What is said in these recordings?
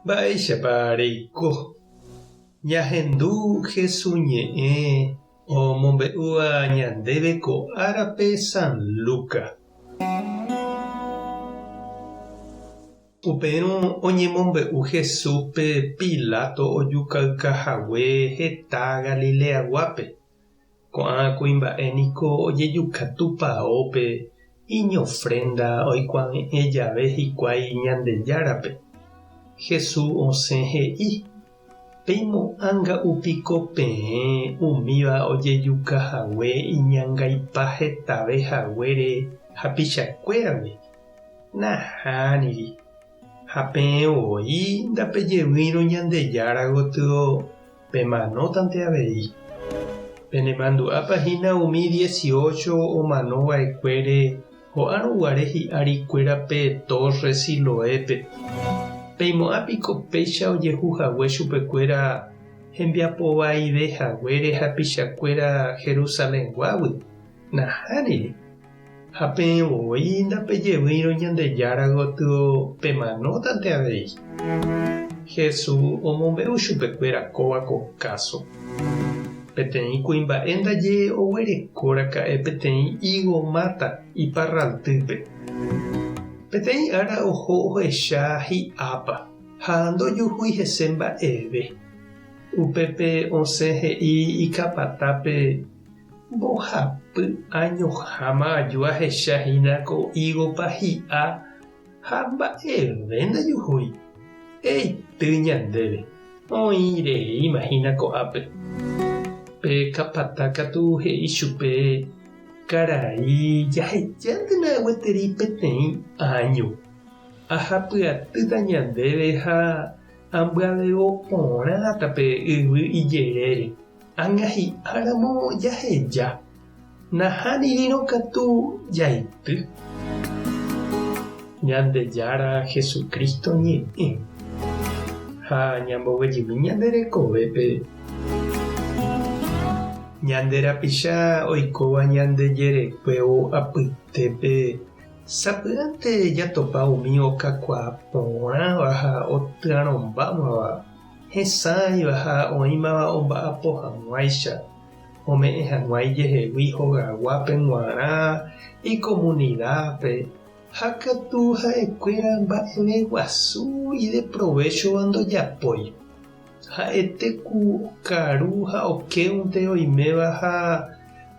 Mba'éichapa reiko? Ñahendu Hesu ñe'ẽ omombe'úva ñandéve ko árape San Luca. Upérõ oñemombe'u Jesúspe Pilato ojukauka hague heta Galileaguápe. Ko'ã kuimba'e niko ojejuka tupaópe iñofrénda oikuave'ẽ jave hikuái Ñandejárape. Jesús osẽ he'i, Peimo'ã nga'u piko peẽ umíva ojejuka hague iñangaipa hetave haguére hapichakuéragui? Nahániri. Ha peẽ voi ndapejevýirõ Ñandejára gotyo pemanótante avei. Penemandu'ápa hína umi dieciocho omano va'ekuére ho'árõ guare hi'ári kuéra pe tórre Siloépe? Peimo'ã piko péicha ojehu hague chupekuéra hembiapo vaive haguére hapichakuéra Jerusalenguágui? Nahániri. Ha peẽ voi ndapejevýirõ Ñandejára gotyo pemanótante avei. Jesús omombe'u chupekuéra kóva ko káso. Peteĩ kuimba'e ndaje oguereko raka'e peteĩ ígo máta iparraltýpe. Peteĩ ára oho ohecha hi'ápa ha ndojuhúi hese mba'eve. Upépe osẽ he'i ikapatápe Mbohapy añoháma aju ahecha hína ko ígopa hi'a ha mba'eve ndajuhúi. Eity ñandéve, oĩ reíma hína ko'ápe. Pe kapata katu he'i chupe, Karai, jahechántena gueteri peteĩ áño. Ahapyatýta ñandéve ha ambyavevo porãta pe yvy ijerére. Ág̃a hi'áramo jaheja, nahánirĩrõ katu jaity. Ñandejára Jesucristo ñe'ẽ ha ñamboguejymi ñande rekovépe. Ñande rapicha oikóva ñande jerekuévo apytépe sapy'ánte jatopa umi okakuaa porãva ha otyarõmbámava. Hesãiva ha oĩmava omba'apo hag̃uáicha, ome'ẽ hag̃ua ijehegui hogaguápe g̃uarã, ikomunidápe, ha katu ha'ekuéra mba'eve guasu ideprovéchova ndojapói. Ha'ete ku okaru ha okéunte oiméva ha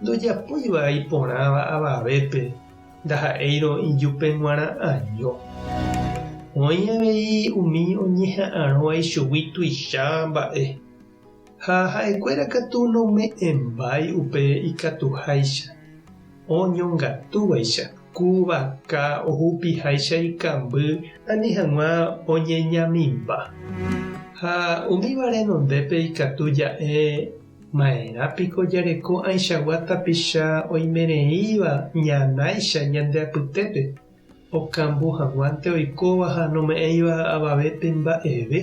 ndojapóiva iporãva avavépe. Ndaha'éirõ ijupe g̃uarã año. Oĩ avei umi oñeha'arõva ichugui tuicha mba'e, ha ha'ekuéra katu nome'ẽmbái upe ikatuháicha, oñongatúvaicha, ku vaka ohupiháicha ikamby ani hag̃ua oñeñamimba. Ha umíva renondépe ikatu ja'e Ma'erã piko jareko ãichagua tapicha oimereíva ñanáicha ñande apytépe, okambu hag̃uánte oikóva ha nome'ẽiva avavépe mba'eve?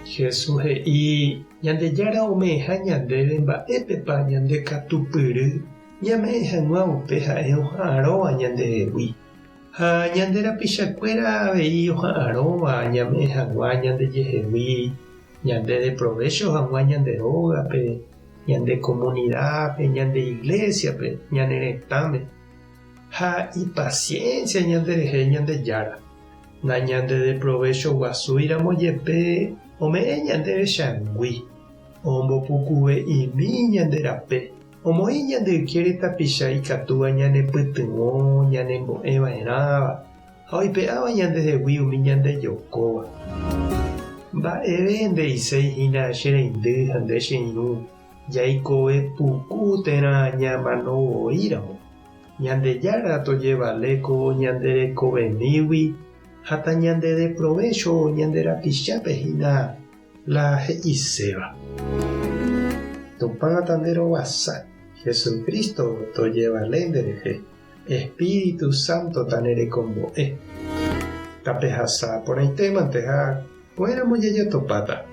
Jesús he'i Ñandejára ome'ẽha ñandéve mba'épepa ñande katupyry ñame'ẽ hag̃ua upe ha'e oha'arõva ñandehegui. Ha ñande rapichakuéra avei oha'arõva ñame'ẽ hag̃ua ñandejehegui Ñande deprovécho hag̃ua ñande rógape, ñande komunidápe, ñande iglésiape, ñane retãme. Ha ipasiénsia ñanderehe Ñandejára. Nañandedeprovechoguasúiramo jepe ome'ẽ ñandéve changui, ombopukuve'imi ñande rape, omoĩ ñande ykére tapicha ikatúva ñanepytyvõ ñanembo'e va'erãva. Ha oipe'áva ñandehegui umi ñandejokóva. Mba'eve nde'iséi hína che reindy ha nde che irũ, jaikove puku térã ñamano voi ramo. Ñandejára tojevale ko ñande rekovemígui ha tañandedeprovécho ñande rapichápe hína la he'iséva. Tupã tanderovasa, Jesucristo tojevale nderehe. Espíritu Santo tanerekombo'e. Tapehasa porãitémante ha ko'ẽramo jajatopáta.